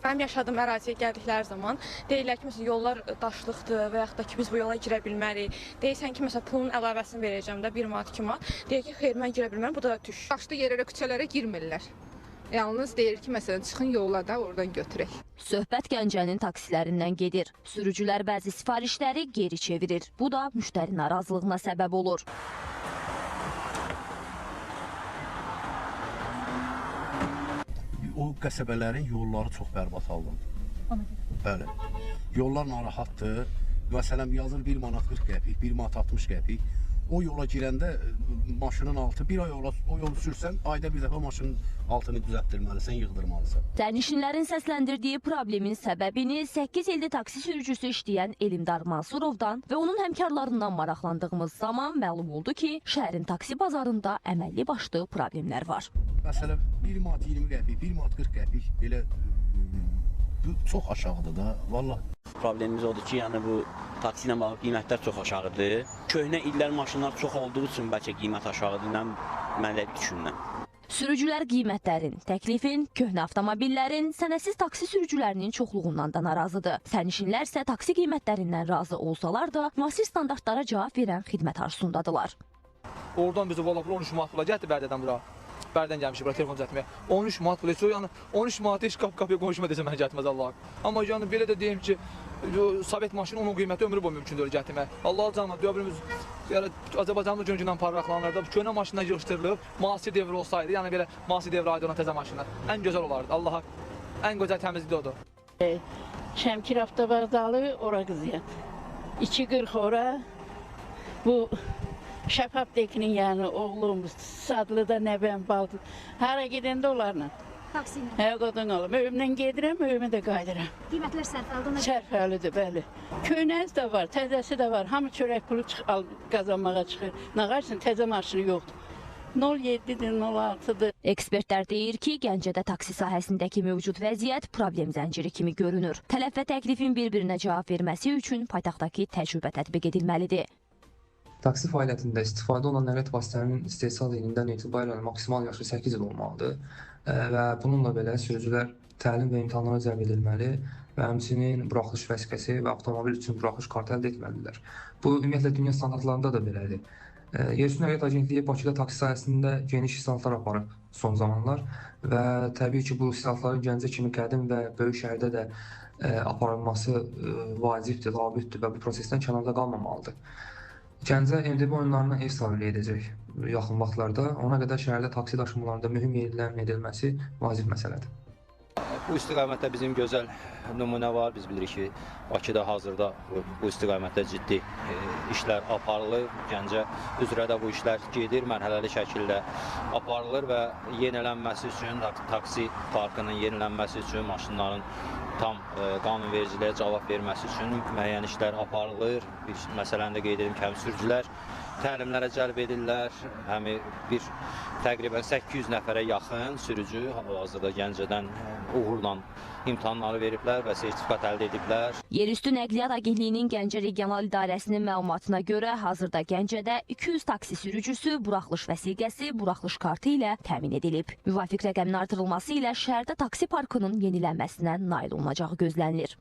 Mənim yaşadığım əraziyə gəldikləri zaman deyirlər ki, məsələn, yollar daşlıqdır və yaxud da ki, biz bu yola girə bilmərik. Deyirsən ki, məsələn, pulun əlavəsini verəcəm də 1 manat, 2 manat. Deyir ki, xeyr, mən girə bilmərəm, bu da düş. Daşlı yerlərə, küçələrə girmirlər. Yalnız deyir ki, məsələn, çıxın yola da oradan götürək. Söhbət Gəncənin taksilərindən gedir. Sürücülər bəzi sifarişləri geri çevirir. Bu da müştəri narazılığına səbəb olur. O qəsəbələrin yolları çox bərbad haldadır. Bəli. Yollar narahatdır. Məsələn, yazır 1 manat 40 qəpik, 1 manat 60 qəpik. O yola girəndə maşının altı, bir ay o yolu sürsən, ayda bir dəfə maşının altını düzəltdirməlisən, yığdırmalısan. Sərnişinlərin səsləndirdiyi problemin səbəbini 8 ildir taksi sürücüsü işləyən Elimdar Mansurovdan və onun həmkarlarından maraqlandığımız zaman məlum oldu ki, şəhərin taksi bazarında əməlli başlı problemlər var. Məsələn, 1 manat 20 qəpik, 1 manat 40 qəpik belə çox aşağıdır da, vallah. Problemimiz odur ki, yəni bu taksi ilə bağlı qiymətlər çox aşağıdır. Köhnə illər maşınlar çox olduğu üçün bəlkə qiymət aşağıdır, mən də düşünürəm. Sürücülər qiymətlərin, təklifin, köhnə avtomobillərin, sənədsiz taksi sürücülərinin çoxluğundan da narazıdır. Sərnişinlər isə taksi qiymətlərindən razı olsalar da, müasir standartlara cavab verən xidmət arzusundadırlar. Oradan bizi valla 13 manat pula gətirdi Bərdədən bura. Bərdən gəlmişik bura telefon düzəltməyə. 13 manat pul heç o, yəni 13 manat heç qapı-qapıya qonşuma desəm mənə gətirməz Allah. Amma yəni belə də deyim ki, Sovet maşını onun qiyməti ömrü boyu mümkün deyil gətirmək. Allah canına dövrümüz yəni Azərbaycanımız gün-gündən paraqlanır da. Köhnə maşınlar yığışdırılıb, müasir devr olsaydı, yəni belə müasir devrə aid olan təzə maşınlar ən gözəl olardı. Allaha ən gözəl təmizlik odur. Şəmkir avtovağzalı ora qızıyam. 2.40 ora. Bu Şəfaf Dekinin yəni oğlum, Sadlıda nəvəm, baldı. Hara gedəndə onlarla. Taksi ilə. Hə, qadın alım. Öyümdən gedirəm, öyümə də qayıdıram. Qiymətlər sərfəlidir ona. Sərfəlidir, bəli. Köhnəsi də var, təzəsi də var. Hamı çörək pulu qazanmağa çıxır. Nə qarşısın, təzə maşını yoxdur. 0,7-dir, 0,6-dır. Ekspertlər deyir ki, Gəncədə taksi sahəsindəki mövcud vəziyyət problem zənciri kimi görünür. Tələb və təklifin bir-birinə cavab verməsi üçün paytaxtdakı təcrübə tətbiq edilməlidir. Taksi fəaliyyətində istifadə olunan nəqliyyat vasitələrinin istehsal ilindən etibarən maksimal yaşı 8 il olmalıdır və bununla belə sürücülər təlim və imtahanlara cəlb edilməli və həmçinin buraxılış vəsiqəsi və avtomobil üçün buraxılış kartı əldə etməlidirlər. Bu, ümumiyyətlə, dünya standartlarında da belədir. Yerüstü Nəqliyyat Agentliyi Bakıda taksi sahəsində geniş islahatlar aparıb son zamanlar və təbii ki, bu islahatların Gəncə kimi qədim və böyük şəhərdə də aparılması vacibdir, labüddür və bu prosesdən kənarda qalmamalıdır. Gəncə MDB oyunlarına ev sahibliyi edəcək yaxın vaxtlarda. Ona qədər şəhərdə taksi daşımalarında mühüm yeniliklərin edilməsi vacib məsələdir. Bu istiqamətdə bizim gözəl nümunə var. Biz bilirik ki, Bakıda hazırda bu istiqamətdə ciddi işlər aparılır. Gəncə üzrə də bu işlər gedir, mərhələli şəkildə aparılır və yenilənməsi üçün, taksi parkının yenilənməsi üçün, maşınların tam qanunvericiliyə cavab verməsi üçün müəyyən işlər aparılır. Bir məsələni də qeyd edim ki, həm sürücülər təlimlərə cəlb edirlər, həm bir təqribən 800 nəfərə yaxın sürücü hal-hazırda Gəncədən uğurla imtahanları veriblər və sertifikat əldə ediblər. Yerüstü Nəqliyyat Agentliyinin Gəncə Regional İdarəsinin məlumatına görə hazırda Gəncədə 200 taksi sürücüsü buraxılış vəsiqəsi, buraxılış kartı ilə təmin edilib. Müvafiq rəqəmin artırılması ilə şəhərdə taksi parkının yenilənməsinə nail olunacağı gözlənilir.